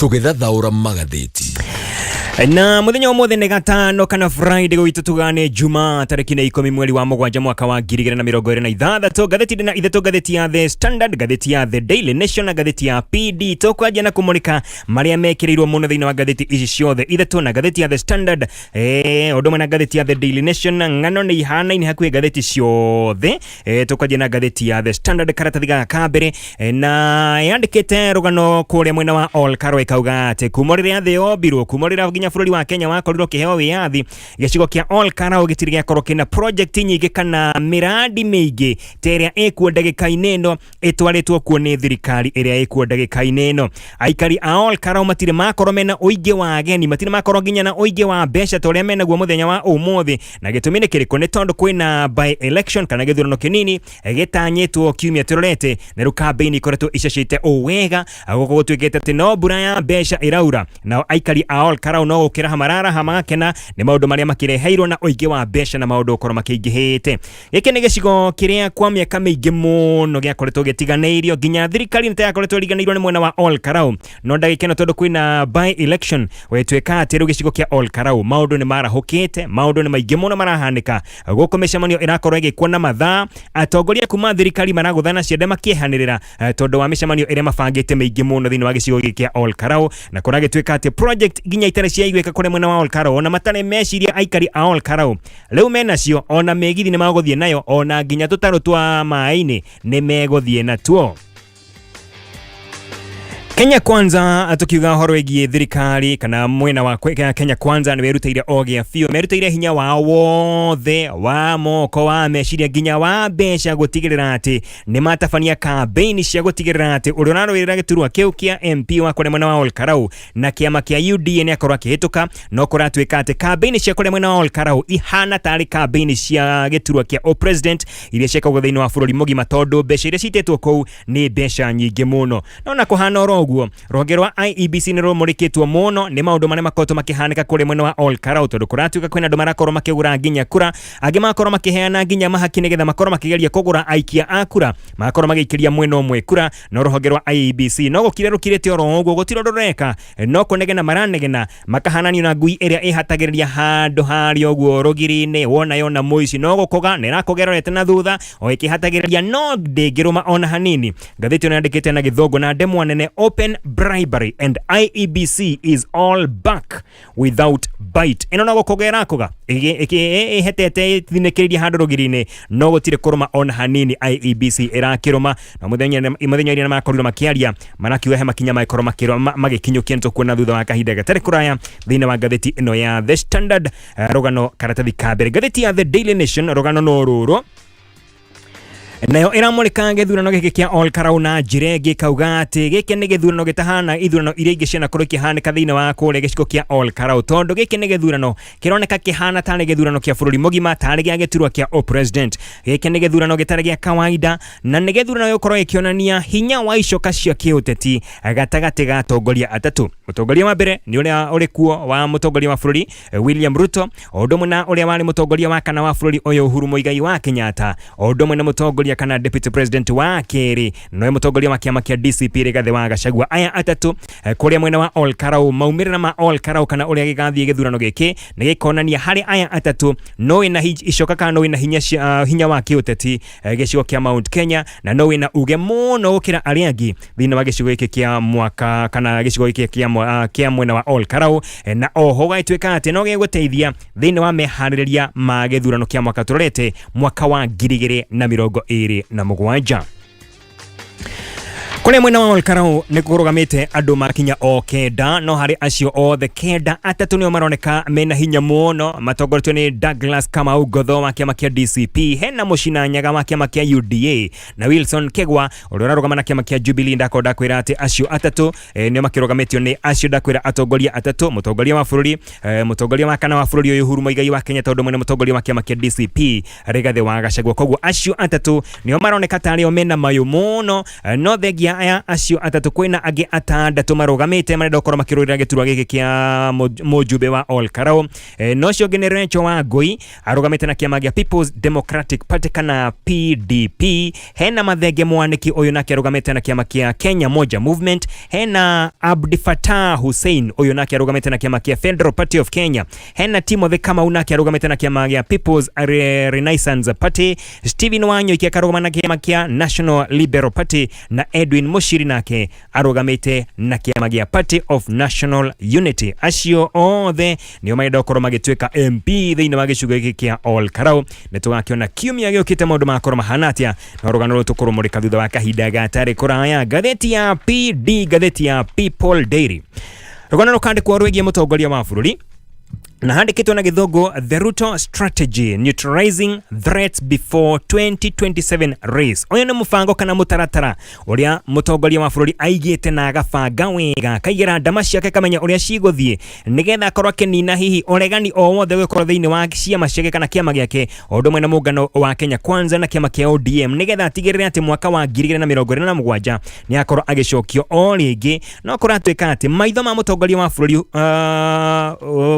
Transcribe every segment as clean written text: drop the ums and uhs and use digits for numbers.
Tũgĩthathaũra magathĩti. Na muthenya umuthi nĩ gatano kana Friday, gwitũ tugane Juma, tarĩki nĩ 10 mweri wa 7 mwaka wa 2026. Ngathĩti ndĩ na ithatũ: ngathĩti ya The Standard, ngathĩti ya The Daily Nation na ngathĩti ya PD. Tũkwanjia na kũmũrĩka marĩa mekĩrĩirwo mũno thĩinĩ wa ngathĩti ici ciothe ithatũ, na ngathĩti ya The Standard ũndũ ũmwe na ngathĩti ya The Daily Nation, ng'ano nĩ ihanaine hakuhĩ ngathĩti ciothe. Tũkwanjia na ngathĩti ya The Standard, karatathi gaka ka mbere, na yandĩkĩte rũgano kũrĩa mwena wa Ol Kalou, ĩkauga atĩ kuma rĩrĩa thĩ yombirwo, kuma rĩrĩa nginya bũrũri wa Kenya wakorirwo ũkĩheo wĩyathi, gĩcigo kĩa Ol Kalou gĩtirĩ gĩakorwo kĩna project nyingĩ kana mĩrandi mĩingĩ ta ĩrĩa ĩkuo ndagĩka-inĩ ĩno, ĩtwarĩtwo kuo nĩ thirikari ĩrĩa ĩkuo ndagĩka-inĩ ĩno. Aikari a Ol Kalou matirĩ makorwo mena ũingĩ wa ageni, matirĩ makorwo nginya na ũingĩ wa mbeca ta ũrĩa menaguo mũthenya wa ũmũthĩ. Na gĩtũmi nĩ kĩrĩkũ? Nĩ tondũ kwĩna by election kana gĩthurano kĩnini gĩtanyĩtwo kiumia tũrorete, na rĩu kambĩini ikoretwo icacĩte o wega. Gũkũ gũtuĩkĩte atĩ no mbura ya mbeca ĩraura, nao aikari a Ol Kalou no gũkĩraha mararaha magakena nĩ maũndũ marĩa makĩreheirwo na ũingĩ wa mbeca na maũndũ gũkorwo makĩingĩhĩte. Gĩkĩ nĩ gĩcigo kĩrĩa kwa mĩaka mĩingĩ mũno gĩakoretwo gĩtiganĩirio, nginya thirikari nĩ ta yakoretwo ĩriganĩirwo nĩ mwena wa Ol Kalou. No ndagĩka ĩno, tondũ kwĩna by election, gwĩtuĩka atĩ rĩu gĩcigo kĩa Ol Kalou maũndũ nĩ marahũkĩte, maũndũ nĩ maingĩ mũno marahanĩka gũkũ. Mĩcemanio ĩrakorwo ĩgĩkwo na mathaa, atongoria kuma thirikari maragũthana ciande makĩehanĩrĩra tondũ wa mĩcemanio ĩrĩa mabangĩte mĩingĩ mũno thĩinĩ wa gĩcigo gĩkĩ kĩa Ol Kalou. Na kũragĩtuĩka atĩ project nginya itarĩ ciaiguĩka kũrĩa mwena wa Ol Kalou, ona matarĩ meciria aikari a Ol Kalou, rĩu menacio. Ona mĩgithi nĩ magũthiĩ nayo, ona nginya tũtarũ twa maĩ-inĩ nĩ megũthiĩ natuo. Kenya Kwanza, tukiuga ũhoro wĩgiĩ thirikari kana mwena wa Kenya Kwanza, nĩ werutĩire o gĩa biũ, merutĩire hinya wao wothe wa moko, wa meciria, nginya wa mbeca gũtigĩrĩra atĩ nĩ matabania kambĩini cia gũtigĩrĩra atĩ ũrĩa ũrarũĩrĩra gĩturwa kĩu kĩa MP wa kũrĩa mwena wa Ol Kalou na kĩama kĩa UDA nĩ akorwo akĩhĩtũka. No kũratuĩka atĩ kambĩini cia kũrĩa mwena wa Ol Kalou ihana tarĩ kambĩini cia gĩturwa kĩa o president iria ciĩkagwo thĩinĩ wa bũrũri mũgima, tondũ mbeca iria citĩtwo kũu nĩ mbeca nyingĩ mũno. No na kũhana oro ũguo, rũhonge rwa IEBC nĩ rũmũrĩkĩtwo mũno nĩ maũndũ marĩa makoretwo makĩhanĩka kũrĩa mwena wa Ol Kalou, tondũ kũratuĩka kwĩna andũ marakorwo makĩgũra nginya kura, angĩ magakorwo makĩheana nginya mahaki nĩgetha makorwo makĩgeria kũgũra aikia a kura, magakorwo magĩikĩria mwena ũmwe kura. No rũhonge rwa IEBC no gũkira rũkirĩte oro ũguo, gũtirĩ ũndũ rũreka, no kũnegena maranegena, makahananio na ngui ĩrĩa ĩhatagĩrĩria handũ harĩa ũguo rũgiri-inĩ. Wona yona mũici, no gũkũga na ĩrakũgerorete na thutha o ĩkĩhatagĩrĩria, no ndĩngĩrũma ona hanini. Ngathĩti ĩno yandĩkĩte na Gĩthũngũ na ndemwa nene, "Open bribery and IEBC is all back without bite." Ĩno no gũkũga ĩrakũga ĩhetete ĩthinĩkĩrĩria handũ rũgiri-inĩ, no gũtirĩ kũrũma ona hanini IEBC ĩrakĩrũma. Na mũthenya iria makorirwo makĩaria, marakiuga he makinya magĩkorwo magĩkinyũkia. Nĩ tũkuona thutha wa kahinda gatarĩ kũraya thĩinĩ wa ngathĩti ĩno ya The Standard, rũgano karatathi ka mbere. Ngathĩti ya The Daily Nation, rũgano no rũrũ, nayo ĩramũrĩka gĩthurano gĩkĩ kĩa Ol Kalou na njĩra ĩngĩ, ĩkauga atĩ gĩkĩ nĩ gĩthurano gĩtahana ithurano iria ingĩ cianakorwo ikĩhanĩka thĩinĩ wa kũrĩa gĩcigo kĩa Ol Kalou, tondũ gĩkĩ nĩ gĩthurano kĩroneka kĩhana tarĩ gĩthurano kĩa bũrũri mũgima, tarĩ gĩa gĩturwa kĩa o president. Gĩkĩ nĩ gĩthurano gĩtarĩ gĩa kawaida, na nĩ gĩthurano gĩgũkorwo gĩkĩonania hinya wa icoka cia kĩũteti gatagatĩ ga atongoria atatũ. Mũtongoria wa mbere nĩ ũrĩa ũrĩ kuo wa mũtongoria wa bũrũri William Ruto, o ũndũ ũmwe na ũrĩa warĩ mũtongoria wa kana wa bũrũri ũyũ Uhuru Muigai wa Kenyatta, o ũndũ ũmwe na mũtongoria kana deputy president wa kerĩ nowe mũtongoria wa kĩama kĩa DCP Rigathĩ wa Gachagua. Aya atatũ kũrĩa mwena wa Ol Kalou, maumĩrĩra ma Ol Kalou kana ũrĩa gĩgathiĩ gĩthurano gĩkĩ nĩ gĩkonania harĩ aya atatũ no wĩna icoka kana no wĩna hinya, hinya wa kĩũteti gĩcigo kĩa Mount Kenya, na no wĩna uge mũno gũkĩra arĩa angĩ thĩinĩ wa gĩcigo gĩkĩ kĩa mwaka kana gĩcigo gĩkĩ kĩa mwena wa Ol Kalou. Na oho gagĩtuĩka atĩ no gĩgũteithia thĩinĩ wa meharĩrĩria ma gĩthurano kĩa mwaka tũrorete, mwaka wa 2027. Kũrĩa mwena wa Ol Kalou nĩ kũrũgamĩte andũ makinya o 9, no harĩ acio othe 9, atatũ nĩo maroneka mena hinya mũno, matongoretio nĩ Douglas Kamau Ngotho wa kĩama kĩa DCP, hena Mũcina Nyaga wa kĩama kĩa UDA na Wilson Kegwa ũrĩa ũrarũgama na kĩama kĩa Jubilee. Ndakorwo ndakwĩra atĩ acio atatũ nĩo makĩrũgamĩtio nĩ acio ndakwĩra atongoria atatũ: mũtongoria wa bũrũri, mũtongoria wa kana wa bũrũri ũyũ Uhuru Muigai wa Kenyatta, ũndũ ũmwe na mũtongoria wa kĩama kĩa DCP Rigathĩ wa Gachagua. Koguo acio atatũ nĩo maroneka tarĩ o mena mayũ mũno. No thengia atongoria aya acio atatũ kwĩna angĩ atandatũ marũgamĩte marenda gũkorwo makĩrũĩrĩra gĩturwa gĩkĩ kĩa mũjumbe wa Ol Kalou. No ũcio ũngĩ nĩ Rachel Wangui arũgamĩte na kĩama gĩa People's Democratic Party kana PDP. Hena Mathenge Mwaniki ũyũ nake arũgamĩte na kĩama kĩa Kenya Moja Movement. Hena Abdi Fatah Hussein ũyũ nake arũgamĩte na kĩama kĩa Federal Party of Kenya. Hena Timothy Kamau nake arũgamĩte na kĩama gĩa People's Renaissance Party. Stephen Wanyoike akarũgama na kĩama kĩa National Liberal Party, na Edwin Mushiri nake arũgamĩte na kĩama gĩa Party of National Unity. Acio othe nĩo marenda gũkorwo magĩtuĩka MP thĩinĩ wa gĩcigo gĩkĩ kĩa Ol Kalou. Nĩ tũgakĩona kiumia gĩũkĩte maũndũ magakorwo mahana atĩa, na rũgano rũrũ tũkũrũmũrĩka thutha wa kahinda gatarĩ kũraya. Ngathĩti ya PD, ngathĩti ya People Daily, rũgano rũkandĩkwo rwĩgiĩ mũtongoria wa bũrũri na handĩkĩtwo na gĩthũngũ, "The Ruto Strategy: Neutralizing Threats Before 2027 Race". Ũyũ nĩ mũbango kana mũtaratara ũrĩa mũtongoria wa bũrũri aigĩte na agabanga wega, akaigĩra ndama ciake, akamenya ũrĩa cigũthiĩ nĩgetha akorwo akĩnina hihi ũregani o wothe ũgĩkorwo thĩinĩ wa ciama ciake kana kĩama gĩake, o ũndũ ũmwe na mũngano wa Kenya Kwanza na kĩama kĩa ODM, nĩgetha atigĩrĩre atĩ mwaka wa 2027 nĩ akorwo agĩcokio o rĩngĩ. No kũratuĩka atĩ maitho ma mũtongoria wa bũrũri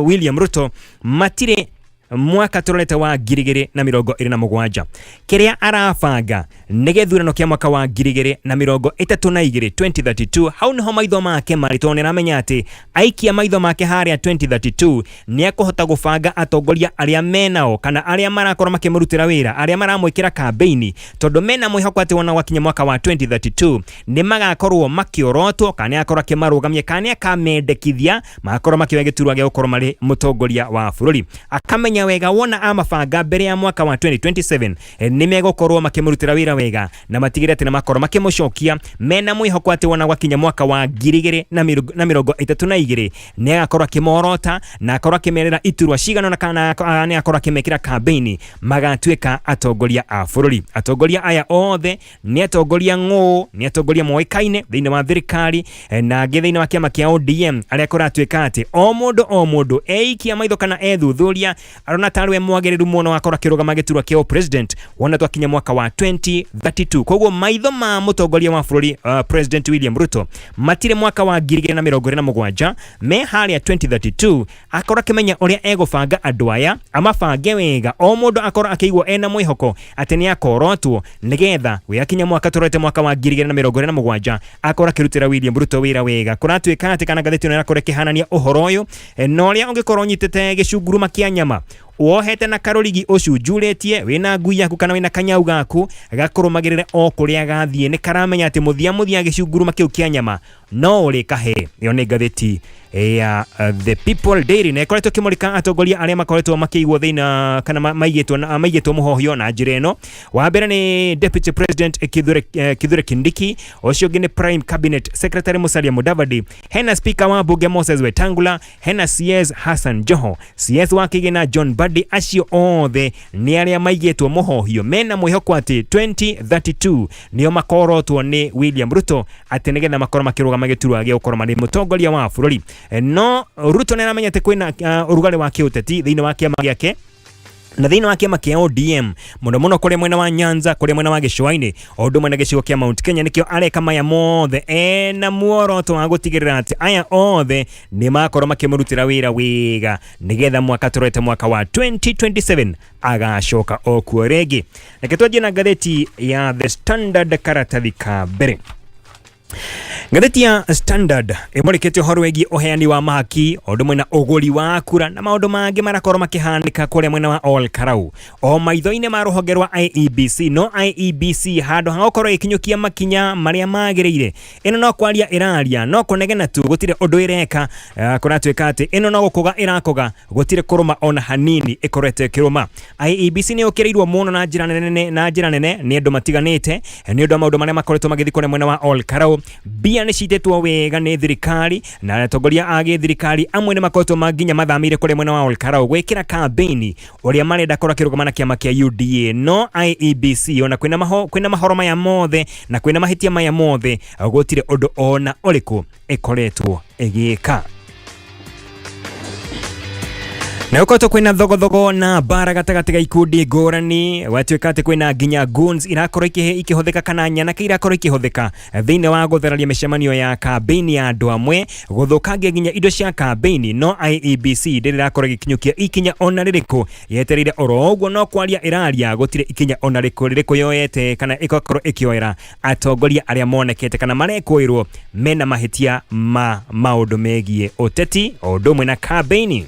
William Ruto matirĩ mwaka tũrorete wa 2027. Kĩrĩa arabanga nĩ gĩthurano kĩa mwaka wa 2032, 2032. Hau nĩho maitho make marĩ, tondũ nĩaramenya atĩ aikia maitho make harĩa 2032 nĩ ekũhota gũbanga atongoria arĩa menao kana arĩa marakorwo makĩmũrutĩra wĩra, arĩa maramwĩkĩra kambĩini, tondũ mena mwĩhoko atĩ wona gwakinya mwaka wa 2032 nĩ magakorwo makĩorotwo, kana nĩ akorwo akĩmarũgamia, kana nĩ akamendekithia magakorwo makĩoya gĩturwa gĩa gũkorwo marĩ mũtongoria wa bũrũri. Akamenya wega wona amabanga mbere ya mwaka wa 2027 nĩ megũkorwo makĩmũrutĩra wĩra wega na matigĩrĩre atĩ nĩ makorwo makĩmũcokia mena mwĩhoko atĩ wona gwakinya mwaka wa 2032 nĩ agakorwo akĩmorota na akorwo akĩmerĩra iturwa cigana ũna, kana nĩ akorwo akĩmekĩra kambĩini magatuĩka atongoria a bũrũri. Atongoria aya othe nĩ atongoria ng'ũ, nĩ atongoria moĩkaine thĩinĩ wa thirikari na angĩ thĩinĩ wa kĩama kĩa ODM, arĩa kũratuĩka atĩ o mũndũ o mũndũ eikia maitho kana ethuthuria arona tarĩ we mwagĩrĩru mũno akorwo akĩrũgama gĩturwa kĩa president wona twakinya mwaka wa 2032. Koguo maitho ma mũtongoria wa bũrũri President William Ruto matirĩ mwaka wa 2027, me harĩa 2032, akorwo akĩmenya ũrĩa egũbanga andũ aya, amabange wega, o mũndũ akorwo akĩigua ena mwĩhoko atĩ nĩ akorotwo, nĩgetha gĩakinya mwaka tũrorete mwaka wa 2027 akorwo akĩrutĩra William Ruto wĩra wega. Kũratuĩka atĩ kana ngathĩti ĩno ĩrakorwo ĩkĩhanania ũhoro ũyũ na ũrĩa ũngĩkorwo ũnyitĩte gĩcunguruma kĩa nyama wohete na karũrigi ũcunjurĩtie, wĩna ngui yaku kana wĩna kanyau gaku gakũrũmagĩrĩre o kũrĩa gathiĩ, nĩ karamenya atĩ mũthia mũthia gĩcunguruma kĩu kĩa nyama no ũrĩkahe. Ĩyo nĩ ngathĩti ya The People Daily na ĩkoretwo ĩkĩmũrĩka atongoria arĩa makoretwo makĩigwo thĩina kana maigĩtwo mũhohio na njĩra ĩno. Wa mbere nĩ Deputy President Kithure Kindiki, ũcio ũngĩ nĩ Prime Cabinet Secretary Musalia Mudavadi, hena Speaker wa bunge Moses Wetangula, hena CS Hassan Joho, CS wa kĩgĩna John Mbadi. Acio othe nĩ arĩa maigĩtwo mũhohio mena mwĩhoko atĩ 2032 nĩo makorotwo nĩ William Ruto atĩ nĩgetha makorwo makĩrũgama gĩturwa gĩa gũkorwo marĩ mũtongoria wa bũrũri. No Ruto nĩ aramenya atĩ kwĩna ũrugarĩ wa kĩũteti thĩinĩ wa kĩama gĩake na thĩinĩ wa kĩama kĩa ODM, mũno mũno kũrĩa mwena wa Nyanza, kũrĩa mwena wa gĩcũa-inĩ, o ũndũ ũmwe na gĩcigo kĩa Mount Kenya. Nĩkĩo areka maya mothe ena muoroto wa gũtigĩrĩra atĩ aya othe nĩ makorwo makĩmũrutĩra wĩra wega, nĩgetha mwaka tũrorete mwaka wa 2027 agacoka o kuo rĩngĩ. Reke twanjie na ngathĩti ya The Standard, karatathi ka mbere. Ngathĩti ya Standard ĩmũrĩkĩte ũhoro wĩgiĩ ũheani wa mahaki, o ũndũ ũmwe na ũgũri wa kura na maũndũ mangĩ marakorwo makĩhanĩka kũrĩa mwena wa Ol Kalou o maitho-inĩ ma rũhonge rwa IEBC. No IEBC handũ ha gũkorwo ĩkinyũkia makinya marĩa magĩrĩire, ĩno no kwaria ĩraria, no kũnegena tu, gũtirĩ ũndũ ĩreka. Kũratuĩka atĩ ĩno no gũkũga ĩrakũga, gũtirĩ kũrũma ona hanini ĩkoretwo ĩkĩrũma. IEBC nĩ yũkĩrĩirwo mũno na njĩra nene nĩ andũ matiganĩte nĩ ũndũ wa maũndũ marĩa makoretwo magĩthiĩ kũrĩa mwena wa Ol Kalou. Mbia nĩ citĩtwo wega nĩ thirikari, na atongoria a gĩthirikari amwe nĩ makoretwo nginya mathamĩire kũrĩa mwena wa Ol Kalou gwĩkĩra kambĩini ũrĩa marenda korwo akĩrũgama na kĩama kĩa UDA. No IEBC, ona kwĩna mahoro maya mothe na kwĩna mahĩtia maya mothe, gũtirĩ ũndũ ona ũrĩkũ ĩkoretwo ĩgĩka. Na gũkoretwo kwĩna thogothogo na mbara gatagatĩ ga ikundi ngũrani, gwatuĩka atĩ kwĩna nginya goons irakorwo ikĩhũthĩka kana nyanake irakorwo ikĩhũthĩka thĩinĩ wa gũthararia mĩcemanio ya kambĩini ya andũ amwe, gũthũkangia nginya indo cia kambĩini, no IEBC ndĩrĩ ĩrakorwo ĩgĩkinyũkia ikinya ona rĩrĩkũ, yetereire oro ũguo no kwaria ĩraria, gũtirĩ ikinya ona rĩrĩkũ yoete kana ĩgakorwo ĩkĩoera atongoria arĩa monekete kana marekũĩrwo mena mahĩtia ma maũndũ megiĩ ũteti o ũndũ ũmwe na kambĩini.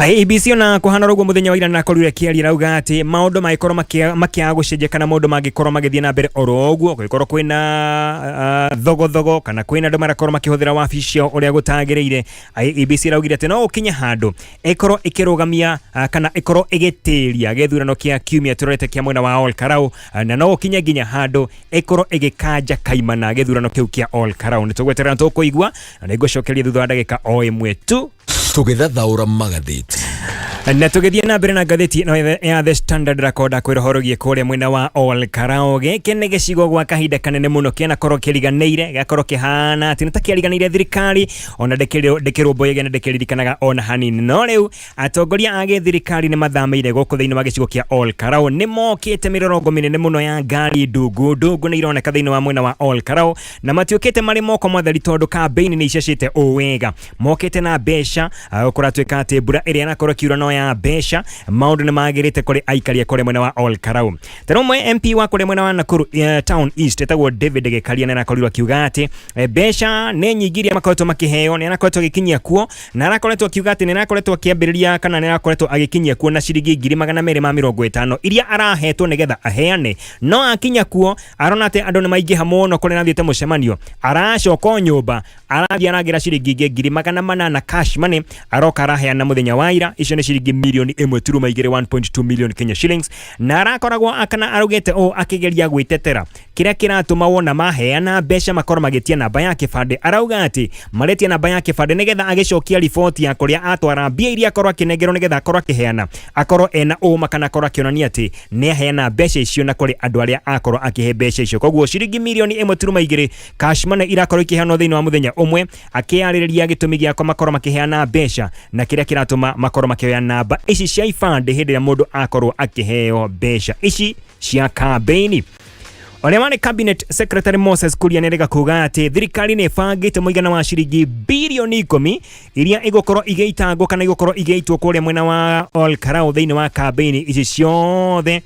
IEBC ona kũhana ũguo mũthenya wa ira nakorirwo ĩkĩaria rauga atĩ maũndũ mangĩkorwo makĩaga gũcenjia kana maũndũ mangĩkorwo magĩthiĩ na mbere oro ũguo, kũngĩkorwo kwĩna thogothogo kana kwĩna andũ marakorwo makĩhũthĩra wabici ciao ũrĩa gũtagĩrĩire, IEBC ĩraugire atĩ no ũkinye handũ ĩkorwo ĩkĩrũgamia kana ĩkorwo ĩgĩtĩria gĩthurano kĩa kiumia tũrorete kĩa mwena wa Ol Kalou, na no ũkinye nginya handũ ĩkorwo ĩgĩkanja kaimana gĩthurano kĩu kĩa Ol Kalou. Nĩtũgweterera tũkũigua na nĩngũcokeria thutha wa ndagĩka o ĩmwe tu. Tũgĩthathaũra magathĩti. Na tũgĩthiĩ na mbere na ngathĩti ĩno ya The Standard, rakonda kwĩra ũhoro wĩgiĩ kũrĩa mwena wa Ol Kalou. Gĩkĩ nĩ gĩcigo gwa kahinda kanene mũno kĩanakorwo kĩriganĩire, gĩgakorwo kĩhana atĩ nĩ ta kĩariganĩire thirikari, ona ndĩkĩrũmbũyagia na ndĩkĩririkanaga ona hanini. No rĩu atongoria a gĩthirikari nĩ mathamĩire gũkũ thĩinĩ wa gĩcigo kĩa Ol Kalou, nĩ mokĩte mĩrorongo mĩnene mũno ya ngari ndungu ndungu nĩ ironeka thĩinĩ wa mwena wa Ol Kalou, na matiũkĩte marĩ moko matheri tondũ kambĩini nĩ icacĩte ũũ wega. Mokĩte na mbeca, kũratuĩka atĩ mbura ĩrĩa ĩrakorwo ĩkiura no ya mbeca, maũndũ nĩ magĩrĩte kũrĩ aikari a kũrĩa mwena wa Ol Kalou. Tena ũmwe MP wa kũrĩa mwena wa Nakuru Town East etagwo David Gĩkaria nĩ arakorirwo akiuga atĩ mbeca nĩ nyingĩ iria makoretwo makĩheo, nĩ arakoretwo agĩkinyia kuo, na arakoretwo akiuga atĩ nĩ arakoretwo akĩambĩrĩria kana nĩ arakoretwo agĩkinyia kuo na ciringi 250,000 iria arahetwo nĩgetha aheane, no akinya kuo arona atĩ andũ nĩ maingĩha mũno kũrĩa arathiĩte mũcemanio, aracoka o nyũmba arathiĩ aragĩra ciringi ingĩ 800,000 cash money, aroka araheana mũthenya wa ira. Icio nĩ ciringi mirioni 1.2, 1.2 million Kenya shillings, na arakoragwo kana araugĩte ũũ akĩgeria gwĩtetera kĩrĩa kĩratũma wona maheana mbeca makorwo magĩtia namba ya kĩbandĩ. Arauga atĩ maretia namba ya kĩbandĩ nĩgetha agĩcokia riboti ya kũrĩa atwara mbia iria akorwo akĩnengerwo, nĩgetha akorwo akĩheana akorwo ena ũma kana akorwo akĩonania atĩ nĩ aheana mbeca icio na kũrĩ andũ arĩa akorwo akĩhe mbeca icio. Koguo ciringi mirioni 1.2 cash money irakorwo ikĩheanwo thĩinĩ wa mũthenya ũmwe, akĩarĩrĩria gĩtũmi gĩa makorwo makĩheana mbeca na kĩrĩa kĩratũma makorwo makĩoya namba ici cia ibandĩ hĩndĩ ĩrĩa mũndũ akorwo akĩheo mbeca ici cia kambĩini. Ũrĩa warĩ cabinet secretary Moses Kuria nĩarega kuga atĩ thirikari nĩ ĩbangĩte mũigana wa ciringi birioni 10 iria igũkorwo igĩitangwo kana igũkorwo igĩitwo kũrĩa mwena wa Ol Kalou thĩinĩ wa kambĩini ici ciothe,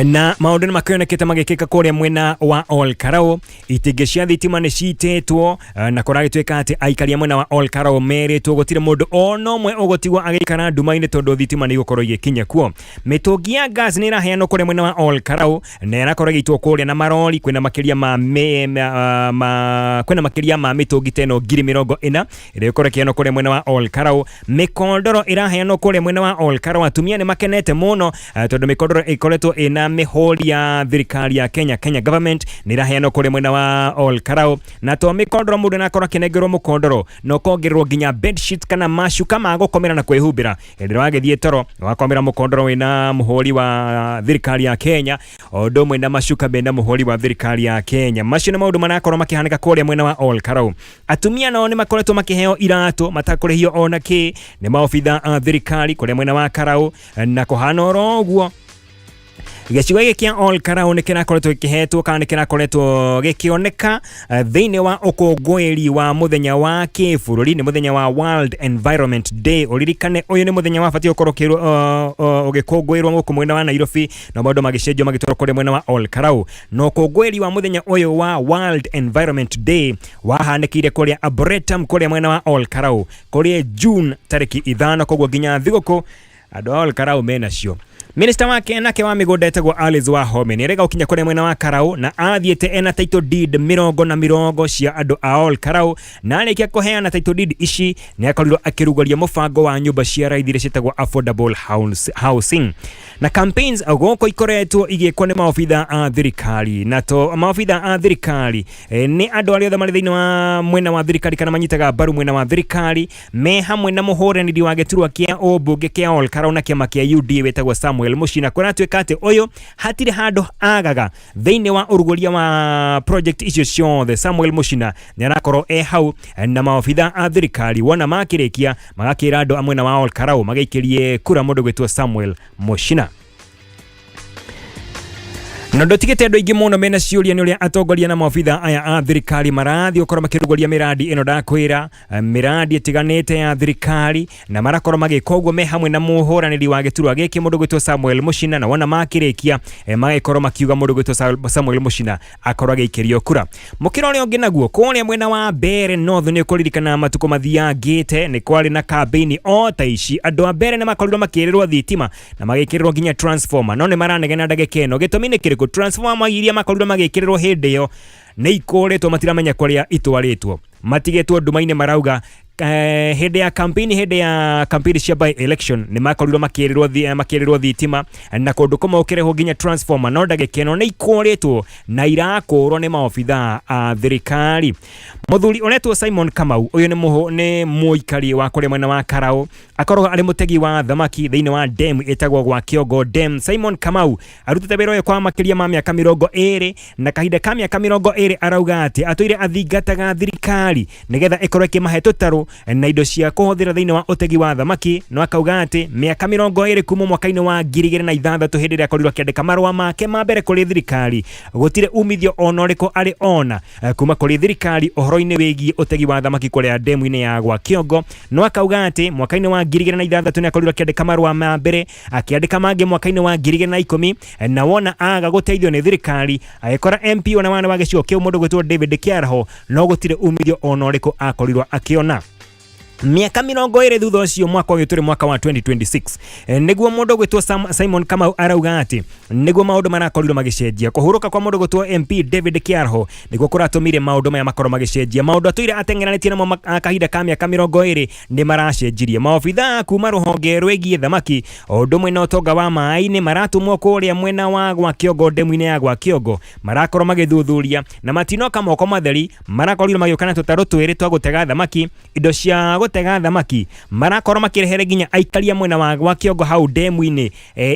na maũndũ nĩ makĩonekete magĩkĩka kũrĩa mwena wa Ol Kalou. Itingĩ cia thitima nĩ citĩtwo, na kũragĩtuĩka atĩ aikari a mwena wa Ol Kalou merĩtwo gũtirĩ mũndũ ona ũmwe ũgũtigwo agĩikara nduma-inĩ tondũ thitima nĩ igũkorwo igĩkinya kuo. Mĩtũngi ya gas nĩ ĩraheanwo kũrĩa mwena wa Ol Kalou na ĩrakorwo ĩgĩitwo kũrĩa na marori. Kwĩna makĩria ma mĩtũngi ta ĩno 40,000 ĩrĩa ĩgũkorwo ĩkĩheanwo kũrĩa mwena wa Ol Kalou. Mĩkondoro ĩraheanwo kũrĩa mwena wa Ol Kalou. Atumia nĩ makenete mũno tondũ mĩkondoro ĩkoretwo ĩna mĩhũri ya thirikari ya Kenya, Kenya government, nĩ ĩraheanwo kũrĩa mwena wa Ol Kalou. Na to mĩkondoro, mũndũ nĩ akĩnengerwo mũkondoro na ũkongererwo nginya bedsheet kana macuka ma gũkomera na kwĩhumbĩra hĩndĩ ĩrĩa wagĩthiĩ toro. Wakomera mũkondoro wĩna mũhũri wa thirikari ya Kenya o ũndũ ũmwe na macuka mena mũhũri wa thirikari ya Kenya. Macio nĩ maũndũ marakorwo makĩhanĩka kũrĩa mwena wa Ol Kalou. Atumia nao nĩ makoretwo makĩheo iratũ matakũrĩhio ona kĩ nĩ maobitha a thirikari kũrĩa mwena wa Karau, na kũhana oro ũguo gĩcigo gĩkĩ kĩa Ol Kalou nĩ kĩrakoretwo gĩkĩhetwo kana nĩ kĩrakoretwo gĩkĩoneka thĩinĩ wa ũkũngũĩri wa mũthenya wa kĩbũrũri, nĩ mũthenya wa World Environment Day. Ũririkane ũyũ nĩ mũthenya wabatiĩ gũkorwo ũgĩkũngũĩrwo gũkũ mwena wa Nairobi, na maũndũ magĩcenjio magĩtwarwo kũrĩa mwena wa Ol Kalou. Na ũkũngũĩri wa mũthenya ũyũ wa World Environment Day wahanĩkĩire kũrĩa Arboretum kũrĩa mwena wa Ol Kalou kũrĩa June tarĩki 5. Koguo nginya thigũkũ andũ a Ol Kalou menacio. Minista wake nake wa mĩgũnda etagwo Alice Wahome nĩ arega gũkinya kũrĩa mwena wa Karau, na athiĩte ena title deed mĩrongo na mĩrongo cia andũ a Ol Kalou, na arĩkia kũheana title deed ici nĩ akorirwo akĩrugũria mũbango wa nyũmba cia raithi iria ciĩtagwo affordable housing. Na campaigns gũkũ ikoretwo igĩkwo nĩ maobitha a thirikari, na to maobitha a thirikari, nĩ andũ arĩa othe marĩ thĩinĩ wa mwena wa thirikari kana manyitaga mbaru mwena wa thirikari, me hamwe na mũhũranĩri wa gĩturwa kĩa ũmbunge kĩa Ol Kalou na kĩama kĩa UDA wĩtagwo Samuel Samuel Muchina. Kũratuĩka atĩ ũyũ hatirĩ handũ agaga thĩinĩ wa ũrugũria wa project icio ciothe. Samuel Muchina nĩ arakorwo e hau na maobitha a thirikari, wona makĩrĩkia magakĩra andũ a mwena wa Olkarau magĩikĩrie kura mũndũ gwĩtwo Samuel Muchina. Na ndotigĩte andũ aingĩ mũno mena ciũria nĩ ũrĩa atongoria na maobitha aya a thirikari marathiĩ gũkorwo makĩrugũria mĩrandi ĩno. Ndakwĩra mĩrandi ĩtiganĩte ya thirikari, na marakorwo magĩka ũguo me hamwe na mũhũranĩri wa gĩturwa gĩkĩ mũndũ gwĩtwo Samuel Muchina, na wona makĩrĩkia magĩkorwo makiuga mũndũ gwĩtwo Samuel Muchina akorwo agĩikĩrio kura. Mũkĩra ũrĩa ũngĩ naguo kũrĩa mwena wa Mbeere North, nĩ ũkũririkana matukũ mathiangĩte nĩ kwarĩ na kambĩini o ta ici. Andũ a Mbeere nĩ makorirwo makĩrĩrwo thitima na magĩkĩrĩrwo nginya transformer, no nĩ maranegena ndagĩka ĩno. Gĩtũmi nĩ kĩrĩkũ? Transformer iria makorirwo magĩkĩrĩrwo hĩndĩ ĩyo nĩ ikũrĩtwo, matiramenya kũrĩa itwarĩtwo, matigĩtwo nduma-inĩ. Marauga hĩndĩ ya campaign cia by election nĩ makorirwo makĩrĩrwo thitima na kũndũ kũmwe gũkĩrehwo nginya transformer, no ndagĩka ĩno nĩ ikũrĩtwo na irakũrwo nĩ maobitha a thirikari. Mũthuri ũretwo Simon Kamau, ũyũ nĩ mũikari wa kũrĩa mwena wa Karau, akoragwo arĩ mũtegi wa thamaki thĩinĩ wa dam ĩtagwo gwa Kĩongo Dam. Simon Kamau arutĩte wĩra ũyũ kwa makĩria ma mĩaka 20, na kahinda ka mĩaka 20 arauga atĩ atũire athingataga thirikari nĩgetha ĩkorwo ĩkĩmahe tũtarũ na indo cia kũhũthĩra thĩinĩ wa ũtegi wa thamaki. No akauga atĩ mĩaka 20 kuma mwaka-inĩ wa 2006, hĩndĩ ĩrĩa akorirwo akĩandĩka marũa make ma mbere kũrĩ thirikari, gũtirĩ umithio ona ũrĩkũ arĩ ona kuma kũrĩ thirikari ũhoro-inĩ wĩgiĩ ũtegi wa thamaki kũrĩa ndemu-inĩ ya gwa Kĩongo. No akauga atĩ mwaka-inĩ wa 2006 nĩ akorirwo akĩandĩka marũa ma mbere, akĩandĩka mangĩ mwaka-inĩ wa 2010, na wona aga gũteithio nĩ thirikari agĩkora MP ona wana wa gĩcigo kĩu mũndũ gwĩtwo David Kĩaraho, no gũtirĩ umithio ona ũrĩkũ akorirwo akĩona. Mĩaka 20 thutha ũcio, mwaka ũyũ tũrĩ, mwaka wa 2026, nĩguo mũndũ gwĩtwo Simon Kamau arauga atĩ nĩguo maũndũ marakorirwo magĩcenjia. Kũhurũka kwa mũndũ gwĩtwo MP David Kĩaraho nĩguo kũratũmire maũndũ maya makorwo magĩcenjia. Maũndũ atũire ateng'eranĩtie namo kahinda ka mĩaka 20 nĩ maracenjirie. Maobitha kuma rũhonge rwĩgiĩ thamaki o ũndũ ũmwe na ũtonga wa maĩ-inĩ maratũmwo kũrĩa mwena wa gwa Kĩongo, ndemu-inĩ ya gwa Kĩongo, marakorwo magĩthuthuria na matinoka moko matheri. Marakorirwo magĩũka na tũtarũ twĩrĩ twa gũtega thamaki, indo cia gũtega thamaki, marakorwo makĩrehere nginya aikari a mwena wa gwa Kĩongo hau ndemu-inĩ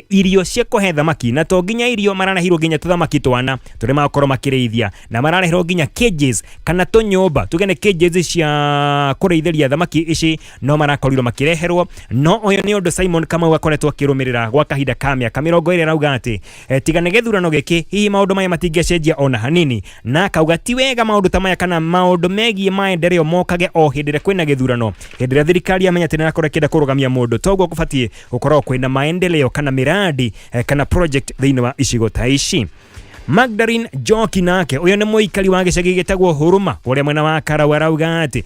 irio cia kũhe thamaki, na to nginya irio, marareheirwo nginya tũthamaki twana tũrĩa magakorwo makĩrĩithia, na marareherwo nginya cages kana tũnyũmba, tuge nĩ cages cia kũrĩithĩria thamaki ici, no marakorirwo makĩreherwo. No ũyũ nĩ ũndũ Simon Kamau akoretwo akĩrũmĩrĩra gwa kahinda ka mĩaka 20. Arauga atĩ tiga nĩ gĩthurano gĩkĩ, hihi maũndũ maya matingĩcenjia ona hanini, na akauga ti wega maũndũ ta maya kana maũndũ megiĩ maendeleo mokage o hĩndĩ ĩrĩa kwĩna gĩthurano, hĩndĩ ĩrĩa thirikari yamenya atĩ nĩrakorwo ĩkĩenda kũrũgamia mũndũ. Toguo kũbatiĩ gũkorwo kwĩna maendeleo kana mĩrandi kana project thĩinĩ wa icigo ta ici. Magdalene Njoki nake ũyũ nĩ mũikari wa gĩcagi gĩtagwo Huruma kũrĩa mwena wa Karau, arauga atĩ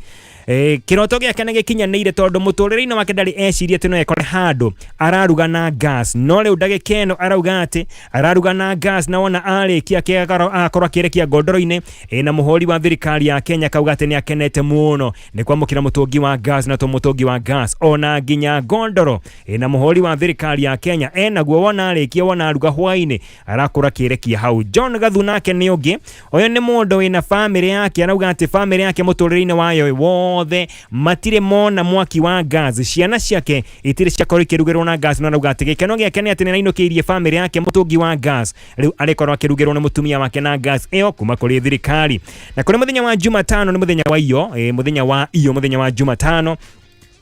kĩroto gĩake nĩ gĩkinyanĩire, tondũ mũtũrĩre-inĩ wake ndarĩ eciria atĩ no ekore handũ araruga na gas, no rĩu ndagĩka ĩno arauga atĩ araruga na gas, na wona arĩkia agakorwo akĩrekia ngondoro-inĩ. Na mũhũri wa thirikari ya Kenya kauga atĩ nĩ akenete mũno nĩ kwamũkĩra mũtũngi wa gas, na to mũtũngi wa gas, ona nginya ngondoro na mũhũri wa thirikari ya Kenya enaguo, wona arĩkia, wona aruga hwainĩ, arakũra kĩrekia hau. John Gathu nake nĩ ũngĩ, ũyũ nĩ mũndũ wĩna bamĩrĩ yake, arauga atĩ bamĩrĩ yake mũtũrĩre-inĩ wayo wothe matirĩ mona mwaki wa gas, ciana ciake itirĩ ciakorwo ikĩrugĩrwo na gas, no arauga atĩ gĩkeno gĩake nĩ atĩ nĩ arainũkĩirie bamĩrĩ yake mũtũngi wa gas, rĩu arĩkorwo akĩrugĩrwo nĩ mũtumia wake na gas ĩyo kuma kũrĩ thirikari. Na kũrĩ mũthenya wa Jumatano, nĩ mũthenya wa iyo, mũthenya wa iyo, mũthenya wa Jumatano,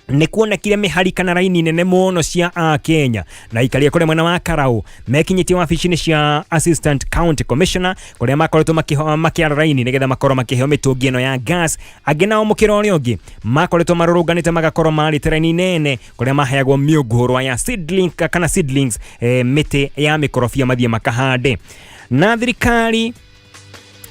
nĩ kuonekire mĩhari kana raini nene mũno cia akenya na ikaria kũrĩa mwena wa Karau mekinyĩtie wabici-inĩ cia Assistant County Commissioner, kũrĩa makoretwo makĩara raini nĩgetha makorwo makĩheo mĩtũngi ĩno ya gas. Angĩ nao mũkĩra ũrĩa ũngĩ makoretwo marũrũnganĩte, magakorwo marĩte raini nene kũrĩa maheagwo mĩũngũrwa ya seedling kana seedlings, mĩtĩ ya mĩkorobia mathiĩ makahande. Na thirikari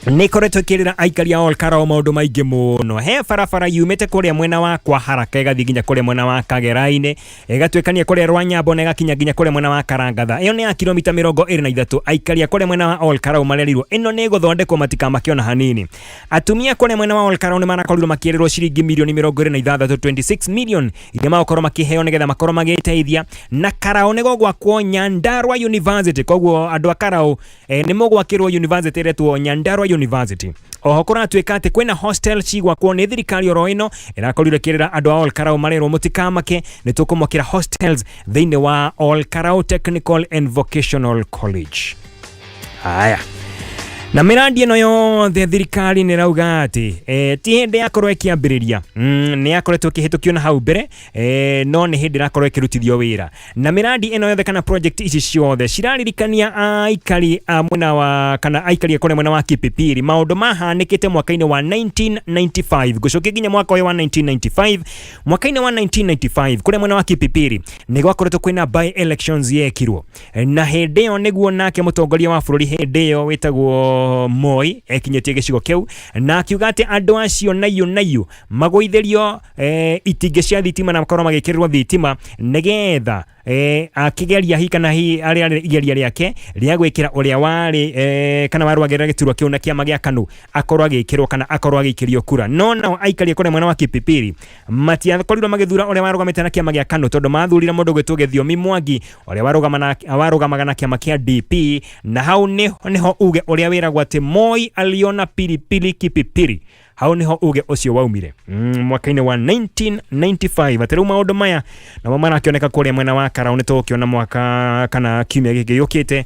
nä ikoretwo ĩkĩrĩra aikari a Olkarau maũndũ maingĩ mũno. He barabara yumĩte kũrĩa mwena wa kwa Haraka ĩgathiĩ nginya kũrĩa mwena wa Kagera-inĩ, ĩgatuĩkania kũrĩa Rwanyambo na ĩgakinya nginya kũrĩa mwena wa Karangatha. Ĩyo nĩ ya kilomita 23. Aikari a kũrĩa mwena wa Olkarau marerirwo ĩno nĩ ĩgũthondekwo, matikamakĩona hanini. Atumia kũrĩa mwena wa Olkarau nĩ marakorirwo makĩrĩrwo ciringi mirioni 26, 26 million, iria magũkorwo makĩheo nĩgetha makorwo magĩteithia. Na Karau nĩ gũgwakwo Nyandarua University, koguo andũ a Karau nĩ mũgwakĩrwo university ĩretwo Nyandarua. University. Oho kũratuĩka atĩ kwĩna hostel cigwakwo nĩ thirikari oro ĩno ĩrakorirwo ĩkĩrĩra andũ a Ol Kalou, marerwo mũtikamake, nĩ tũkũmwakĩra hostels thĩinĩ wa Ol Kalou Technical and Vocational College. Haya, na mĩrandi ĩno yothe thirikari nĩ ĩrauga atĩ ti hĩndĩ yakorwo ĩkĩambĩrĩria, nĩ yakoretwo ĩkĩhĩtũkio na hau mbere, no nĩ hĩndĩ ĩrakorwo ĩkĩrutithio wĩra. Na mĩrandi ĩno yothe kana project ici ciothe ciraririkania aikari a mwena wa kana aikari a kũrĩa mwena wa Kipipiri maũndũ mahanĩkĩte mwaka-inĩ wa 1995. Ngũcokia nginya mwaka ũyũ wa 1995. Mwaka-inĩ wa 1995 kũrĩa mwena wa Kipipiri nĩ gwakoretwo kwĩna by elections yekirwo, na hĩndĩ ĩyo nĩguo nake mũtongoria wa bũrũri hĩndĩ ĩyo wĩtagwo Moi ekinyĩtie gĩcigo kĩu na akiuga atĩ andũ acio naiũ naiũ magũithĩrio itingĩ cia thitima na makorwo magĩkĩrĩrwo thitima nĩgetha akĩgeria hi kana hi arĩa igeria rĩake rĩa gwĩkĩra ũrĩa warĩ kana warũagĩrĩra gĩturwa kĩu na kĩama gĩa KANU akorwo agĩkĩrwo kana akorwo agĩikĩrio kura. No nao aikari kũrĩa mwena wa Kipipiri matiakorirwo magĩthura ũrĩa warũgamĩte na kĩama gĩa KANU, tondũ mathurire mũndũ gwĩtwo Gĩthiomi Mwangi ũrĩa warũgamaga na kĩama kĩa DP. Na hau nĩho uge ũrĩa wĩragwo atĩ Moi aliona pilipili Kipipiri, hau niho uge ũcio waumire mwaka-inĩ wa 1995. Atĩ rĩu maũndũ maya namo marakĩoneka kũrĩa mwena wa Karau, nĩ tũgũkĩona mwaka kana kiumia gĩkĩ gĩũkĩte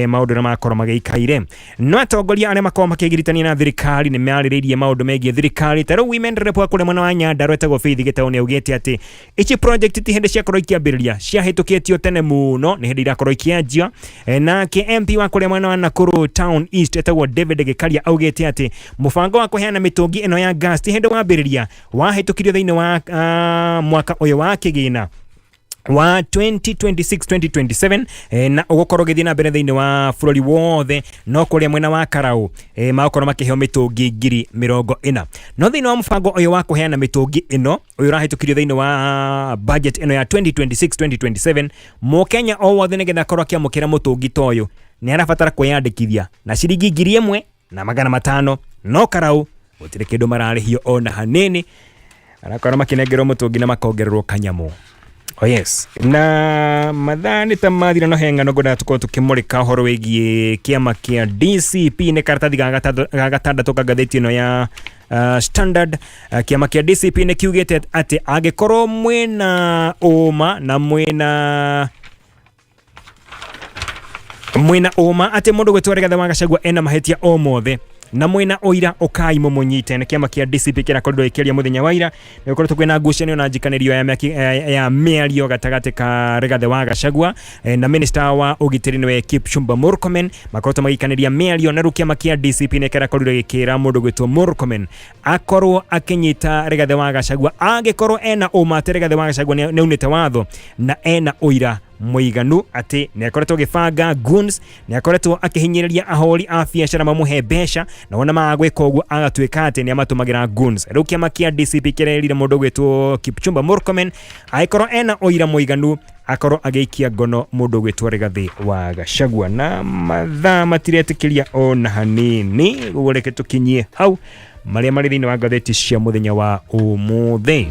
maũndũ ũrĩa makorwo magĩikaire. No atongoria arĩa makorwo makĩgiritania na thirikari nĩ marĩrĩirie maũndũ megiĩ thirikari. Ta rĩu women rep wa kũrĩa mwena wa Nyandarua etagwo Faith Gĩtaũ nĩ augĩte atĩ ici project ti hĩndĩ ciakorwo ikĩambĩrĩria, ciahĩtũkĩtio tene mũno, nĩ hĩndĩ irakorwo ikĩanjia. Nake MP wa kũrĩa mwena wa Nakuru Town East etagwo David Gĩkaria augĩte atĩ mũbango wa kũheana mĩtũngi ĩno ya gas ti hĩndĩ wambĩrĩria, wahĩtũkirio thĩinĩ wa mwaka ũyũ wa kĩgĩna wa 2026-2027, na ũgũkorwo ũgĩthiĩ na mbere thĩinĩ wa bũrũri wothe, no kũrĩa mwena wa Karau magũkorwo makĩheo mĩtũngi 40,000. No thĩinĩ wa mũbango ũyũ wa kũheana mĩtũngi ĩno, ũyũ ũrahĩtũkirio thĩinĩ wa budget ĩno ya 2026-2027, mũkenya o wothe nĩgetha akorwo akĩamũkĩra mũtũngi ta ũyũ nĩ arabatara kwĩyandĩkithia na ciringi 1500. No Karau gũtirĩ kĩndũ mararĩhio ona hanini, arakorwo makĩnengerwo mũtũngi na makongererwo kanyamũ. Oh yes. Na mathaa nĩ ta mathira, no he ng'ano ngwendaga tũkorwo tũkĩmũrĩka ũhoro wĩgiĩ kĩama kĩa DCP. Nĩ karatathi ga gatandatũ ka ngathĩti ĩno ya Standard. Kĩama kĩa DCP nĩ kiugĩte atĩ angĩkorwo mwĩna ũma na mwĩna ũma atĩ mũndũ gwĩtwo Rigathĩ wa Gachagua ena mahĩtia o mothe na mwĩna ũira, ũkai mũmũnyite. Nĩ kĩama kĩa DCP kĩrakorirwo gĩkĩaria mũthenya wa ira. Nĩ gũkoretwo kwĩna ngucanio na njikanĩrio ya mĩario gatagatĩ ka Rigathĩ wa Gachagua na minister wa ũgitĩri nĩwe Kipchumba Murkomen. Makoretwo magĩikanĩria mĩario, na rĩu kĩama kĩa DCP nĩ kĩrakorirwo gĩkĩra mũndũ gwĩtwo Murkomen akorwo akĩnyita Rigathĩ wa Gachagua angĩkorwo ena ũma atĩ Rigathĩ wa Gachagua nĩ aunĩte watho na ena ũira mũiganu atĩ nĩ akoretwo agĩbanga goons, nĩ akoretwo akĩhinyĩrĩria ahũri a biacara mamũhe mbeca, na wona maga gwĩka ũguo agatuĩka atĩ nĩ amatũmagĩra goons. Rĩu kĩama kĩa DCP kĩrerire mũndũ gwĩtwo Kipchumba Murkomen angĩkorwo ena ũira mũiganu akorwo agĩikia ngono mũndũ gwĩtwo Rigathĩ wa Gachagua. Na mathaa matiretĩkĩria ona hanini, ũguo reke tũkinyie hau marĩa marĩ thĩinĩ wa ngathĩti cia mũthenya wa ũmũthĩ.